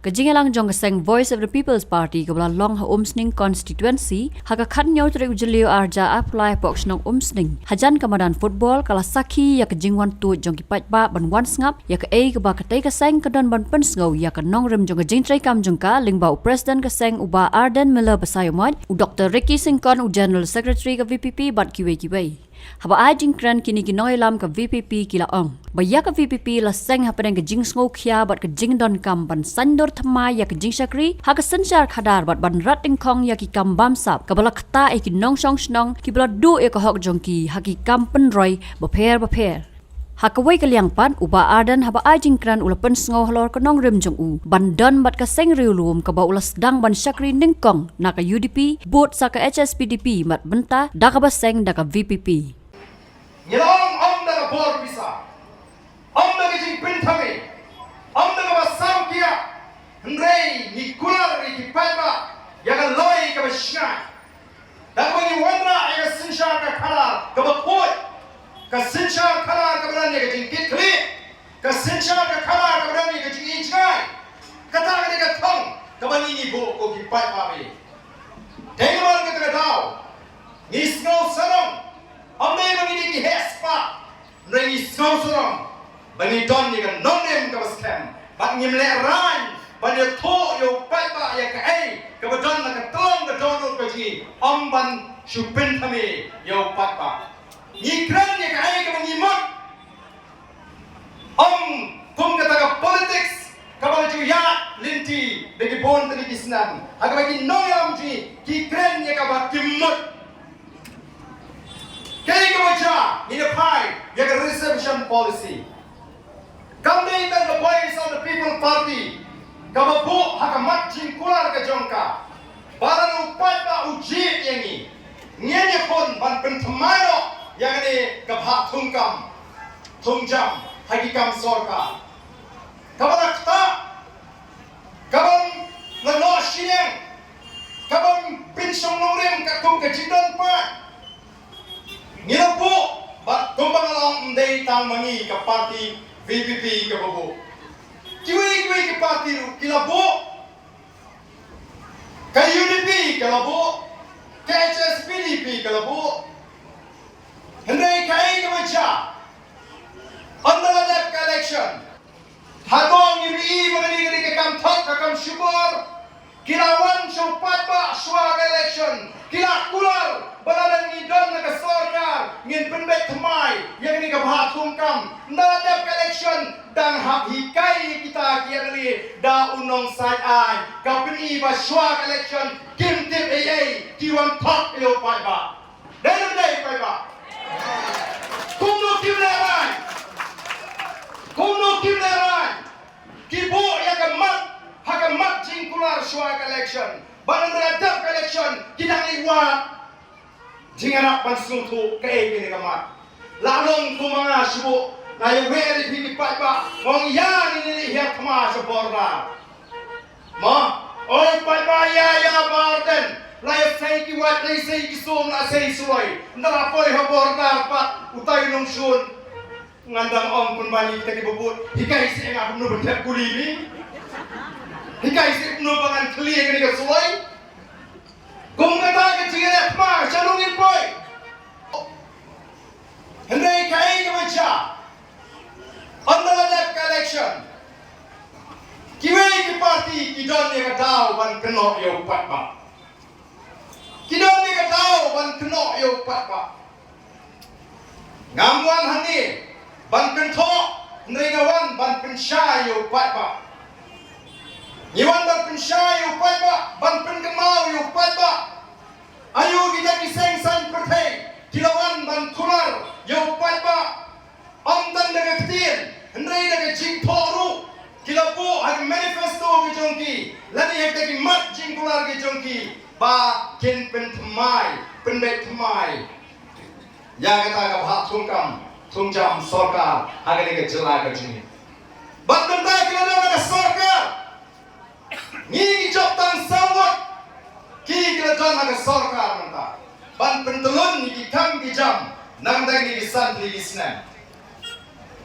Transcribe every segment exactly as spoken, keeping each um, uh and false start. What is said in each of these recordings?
Ka jingïalang jong ka seng Voice of the People's Party kaba la long ha Umsning Constituency ha ka khathynñiew tarik u Jylliew arhajar arphew lai hapoh shnong Umsning, hajan ka madan football ka la sakhi ïa ka jingwan tuid jong ki paidbah ban wan sngap ïa kaei kaba katei ka seng ka don ban pynsngew ïa ka nongrim jong ka jingtreikam jong ka, lyngba u President ka seng u Bah Ardent Miller Basaiawmoit, u Doktor Ricky Syngkon, u General Secretary ka V P P, bad kiwei kiwei. Haba ai jingkren, kine ki nongïalam ka V P P ki la ong ba ïa ka V P P la seng hapdeng ka jingsngewkhia bad ka jingdonkam ban saiñdur thymmai ïa ka jingshakri ha ka synshar khadar bad ban rat dyngkhong ïa ki kam bamsap kaba la ktah ïa ki nongshong shnong kiba la duh ïa ka hok jong ki ha ki kam pynroi bapher bapher. Ha kawei ka liang pat, u Bah Ardent haba ai jingkren u la pynsngew halor ka nongrim jong u ban don bad ka seng riewlum kaba u la sdang ban shakri nyngkong na ka U D P bud sa ka H S P D P, bad mynta da kaba seng da ka V P P. Ngi la ong, ym da ka bor pisa, ym da ka jingpynthame, ym da kaba saw kiad, hynrei ngi kular ïa ki paidbah ïa ka lawei kaba shngaiñ. Da kaba ngi wanrah ïa ka synshar ka khadar kaba khuid, ka synshar khadar kaba don ïa ka jingkitkhlieh, ka synshar ka khadar kaba don ïa ka jingïeit jngai. Kata ka dei ka thong kaba ngi, ngi buh ko ki paidbah. Dei namar kata ka daw ngi sngew sarong, ym dei ba ngi dei ki heh spah, hynrei ngi sngew sarong ba ngi don ïa ka nongrim kaba skhem bad ngim lehraiñ ban ïathuh ïa u paidbah ïa kaei kaba don ha ka tlong ka dohnud ka jong ngi, ym ban shu pynthame ïa u paidbah. Ngi kren ïa kaei kaba ngi mut, ym kum kata ka politics kaba la ju ïaid lynti da ki bun tylli ki snem ha kaba ki nongïalam jong ngi ki kren ïa kaba kim mut. Kaei kaba jia, ngi da phai ïa ka reservation policy. Kam dei tang ka Voice of the People Party kaba buh ha ka mat jingkular ka jong ka ba lada u paidbah u jied ïa ngi, ngin ïakhun ban pynthymmai noh ïa kane ka bhah thungkam thungjam ha ki kam sorkar. Kaba la ktah, kaba la noh shiliang, kaba pynshong nongrim katkum ka jingdon paid, ngi la buh. Bad kumba nga la ong, ym dei tang ma ngi ka party V P P kaba buh. Kiwei kiwei ki party ruh ki la buh. Ka U D P ka la buh, ka H S P D P ka la buh. Hynrei kaei kaba jia, ynda la dep ka election, hato ngim i ba kane ka dei ka kam thok, ka kam shukor? Ki la wan sha u paidbah shuwa ka election, ki la kular ba lada ngi don ha ka sorkar ngin pynbeit thymmai ïa kane ka bhah thungkam. Ynda la dep ka election, dang hap hikai ïa kita ki M L A da u nongsaiñ aiñ, ka pyni ba shuwa ka election kim tip ei ei, ki wan thok ïa u paidbah. Dei ne ym dei, paidbah? Kumno kim lehraiñ? Kumno kim lehraiñ? Ki buh ïa ka mat ha ka mat jingkular shuwa ka election, bad ynda la dep ka election ki dang leit wad. Jingïarap ban sngewthuh kaei kane ka mat. La long kum ma nga shuh, nga ïa wer ïa phi ki paidbah, nga ong ïa ngin ïa leit hiar thma sha border. Mo, oi paidbah, ïa ïa Bah Ardent, la ïa sei ki wait, la ïa sei ki sum, la sei suloi. Ynda la poi ha border pat utai u nongshun. Ngan dang ong pynban ïa kita kiba bud, hikai seh nga kumno ban thep kuli mi. Hikai seh kumno ba ngan khlieh kane ka suloi. Kum kata ka jingïaleh thma sha nongin poi. Hynrei kaei kaba jia, ynda la dep ka election, kiwei ki party ki don ïa ka daw ban kynnoh ïa u paidbah. Ki don ïa ka daw ban kynnoh ïa u paidbah. Ngam wan hangne ban kynthoh, hynrei nga wan ban pynshai ïa u paidbah. Ngi wan ban pynshai ïa u paidbah, ban pynkynmaw ïa u paidbah. Aïu kita ki seng saiñ pyrthei ki la wan ban kular ïa u paidbah? Ym tang da ka ktien, hynrei da ka jingthoh ruh. Ki la buh ha ka manifesto ka jong ki, lane ha kita ki mat jingkular ka jong ki, ba kin pynthymmai, pynbeit thymmai ïa kata ka bhah thungkam thungjam sorkar ha kane ka jylla ka jong ngi. Bad mynta ki la don ha ka sorkar. Ngi ngi jop tang saw ngut, ki ki la don ha ka sorkar mynta ban pyntyllun ïa ki kam ki jam na ka bynta kine ki san tylli ki snem.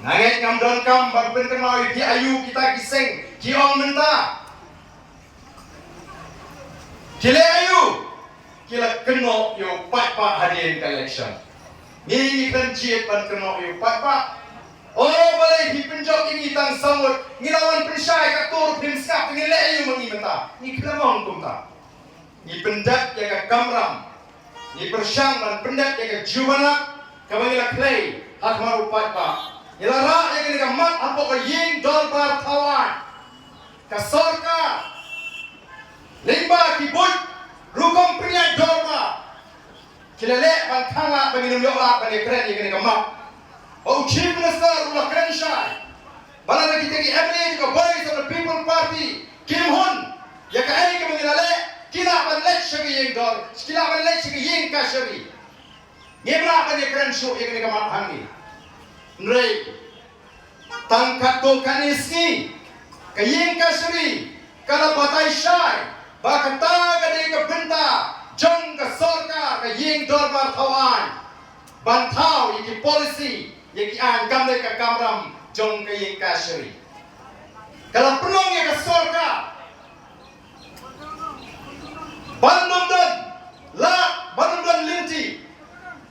Nga ngeit ngam donkam ban pynkynmaw ïa phi aïu kita ki seng ki ong mynta. Ki leh aïu? Ki la kynnoh ïa u paidbah hadien ka election. Ngi ngi khlem jied ban kynnoh ïa u paidbah. O balei phi pynjop ïa ngi tang saw ngut? Ngi la wan pynshai katto ruh phim sngap, te ngi leh aïu ma ngi mynta? Ngi khlem ong kumta. Ngi pyndep ïa ka kamram. Ngi pyrshang ban pyndep ïa ka jubana kaba ngi la khlei ha khmat u paidbah. Ngi la rah ïa kane ka mat hapoh ka ïing dorbar thaw aiñ. Ka sorkar, lyngba ki buit rukom pynïaid dorbar, ki la leh ban khang lad ba ngin ym ïoh lad ban ïakren ïa kane ka mat. Ba u Chief Minister u la kren shai ba lada kita ki M L A jong ka Voice of the People Party kim hun ïa kaei kaba ngi la leh, ki lah ban leit sha ka ïing dor, ki lah ban leit sha ka ïing kashari. Ngim lah ban ïakren shuh ïa kane ka mat hangne. Hynrei tang katto katne sngi ka ïing kashari ka la batai shai ba kata ka dei ka bynta jong ka sorkar, ka ïing dorbar thaw aiñ, ban thaw ïa ki policy, ïa ki aiñ, kam dei ka kamram jong ka ïing kashari. Ka la pynlong ïa ka sorkar ban ym don lad, ban ym don lynti.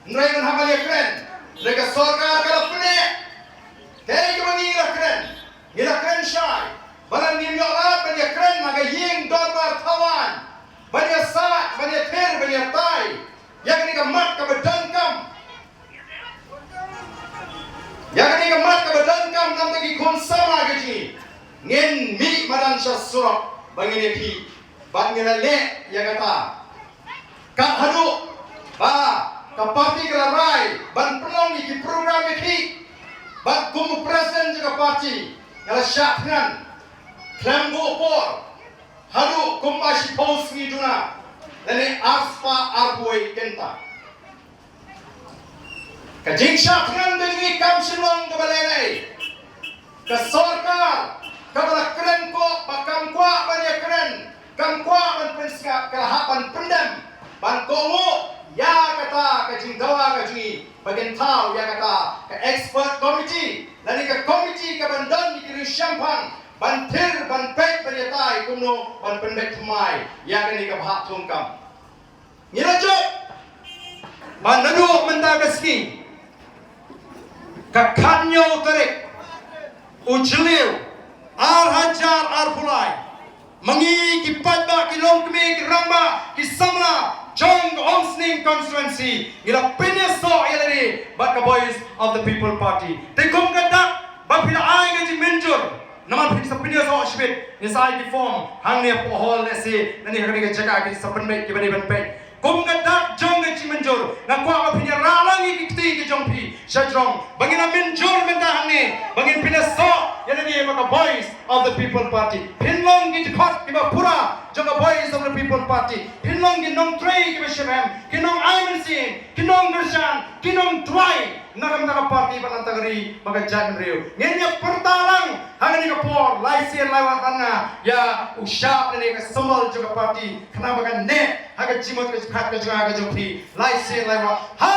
Hynrei ban hap ban ïakren, hynrei ka sorkar ka la pyneh. Kaei kaba ngi la kren? Ngi la kren shai ba lada ngim ïoh lad ban ïakren ha ka ïing dorbar thaw aiñ, ban ïasaid, ban ïathir, ban ïatai ïa kane ka mat kaba donkam, ïa kane ka mat kaba donkam na bynta ki khun samla ka jong ngi, ngin mih madan sha surok ba ngin ïakhih. Bad ngi la leh ïa kata. Kat haduh ba ka party ka la rai ban pynlong ïa ki program ïakhih, bad kum u president jong ka party nga la shah thngan khlem buh por haduh kumba shiphew sngi duna, lane arspah arphew wei kynta. Ka jingshah thngan jong ngi kam shym long kaba lehnoh. Ka sorkar kaba la kren ko ba kam kwah ban ïakren, kam kwah ban pynsngap, ka la hap ban pyndem, ban kohnguh ïa kata ka jingdawa ka jong ngi ba kin thaw ïa kata ka expert committee lane ka committee kaban don ïa ki riewshemphang ban thir, ban peit, ban ïatai kumno ban pynbeit thymmai ïa kane ka bhah thungkam. Ngi la jop ba naduh mynta ka sngi, ka khathynñiew tarik u Jylliew ar hajar arphew lai, ma ngi ki paidbah, ki longkmie, ki rangbah, ki samla jong ka Umsning constituency, ngi la pynïasoh ïa lade bad ka Voice of the People Party. Te kum ka dak ba phi la ai ka jingmynjur, namar phin sa pynïasoh shibit, ngin sa ai ki form hangne hapoh hall lehse, nangne ha kane ka jaka kin sa pynbeit kiba dei ban peit. Kum ka dak jong ka jingmynjur, nga kwah ba phin ïarah lang ïa ki kti ki jong phi sha jrong ba ngin ïa mynjur mynta hangne ba ngin pynïasoh ïa lade bad ka Voice of the People Party. Phin long ki dkhot kiba pura jong ka Voice of the People Party. Phin long ki nongtrei kiba shitrhem, ki nongai mynsiem, ki nongkyrshan, ki nongduwai na ka bynta ka party bad na ka bynta ka ri bad ka jaitbynriew. Ngin ïa pyrta lang ha kane ka por, lai sien lai wat, ban nga ïa u shap lane ka symbol jong ka party, khnang ba kan neh ha ka jingmut ka jingpyrkhat ka jong nga ka jong phi lai sien lai wat. Ha